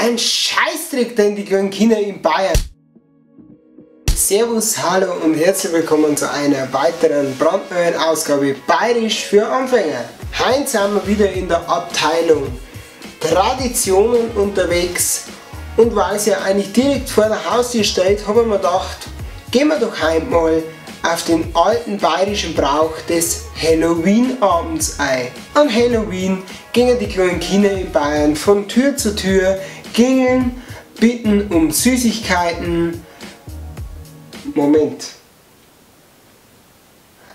Ein Scheißdreck, denn die kleinen Kinder in Bayern. Servus, hallo und herzlich willkommen zu einer weiteren brandneuen Ausgabe Bayerisch für Anfänger. Heute sind wir wieder in der Abteilung Traditionen unterwegs und weil es ja eigentlich direkt vor der Haustür steht, habe ich mir gedacht, gehen wir doch heute mal auf den alten bayerischen Brauch des Halloween-Abends ein. An Halloween gingen die kleinen Kinder in Bayern von Tür zu Tür, gingen, bitten um Süßigkeiten. Moment.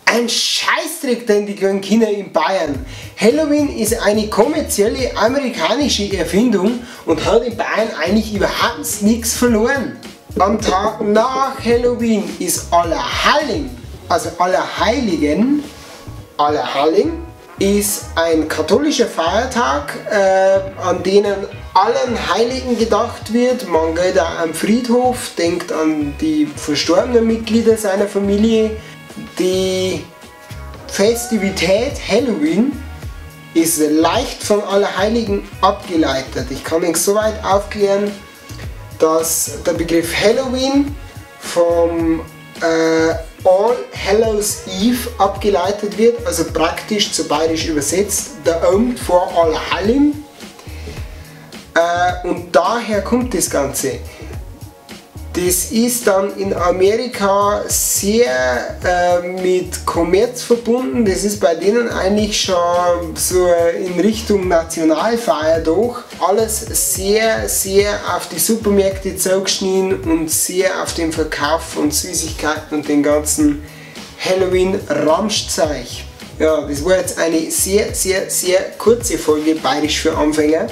Ein Scheißdreck, denn die kleinen Kinder in Bayern. Halloween ist eine kommerzielle amerikanische Erfindung und hat in Bayern eigentlich überhaupt nichts verloren. Am Tag nach Halloween ist Allerheiligen, also Allerheiligen, Allerheiligen ist ein katholischer Feiertag, an denen allen Heiligen gedacht wird. Man geht auch am Friedhof, denkt an die verstorbenen Mitglieder seiner Familie. Die Festivität Halloween ist leicht von Allerheiligen abgeleitet. Ich kann euch soweit aufklären, dass der Begriff Halloween vom All Hallows Eve abgeleitet wird, also praktisch zu bayerisch übersetzt, der Abend vor Allerheiligen. Und daher kommt das Ganze. Das ist dann in Amerika sehr mit Kommerz verbunden. Das ist bei denen eigentlich schon so in Richtung Nationalfeiertag. Alles sehr, sehr auf die Supermärkte zugeschnitten und sehr auf den Verkauf von Süßigkeiten und den ganzen Halloween-Ramschzeug. Ja, das war jetzt eine sehr, sehr, sehr kurze Folge Bayerisch für Anfänger.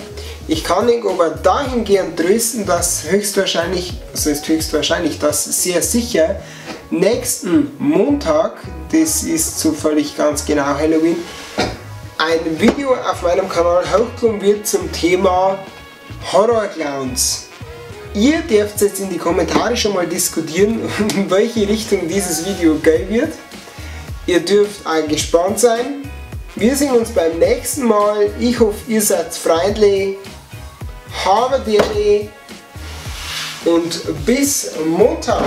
Ich kann ihn aber dahingehend trösten, dass höchstwahrscheinlich, also ist höchstwahrscheinlich, dass sehr sicher nächsten Montag, das ist zufällig ganz genau Halloween, ein Video auf meinem Kanal hochkommen wird zum Thema Horror Clowns. Ihr dürft jetzt in die Kommentare schon mal diskutieren, in welche Richtung dieses Video gehen wird. Ihr dürft auch gespannt sein. Wir sehen uns beim nächsten Mal. Ich hoffe, ihr seid freundlich. Habe die und bis Montag.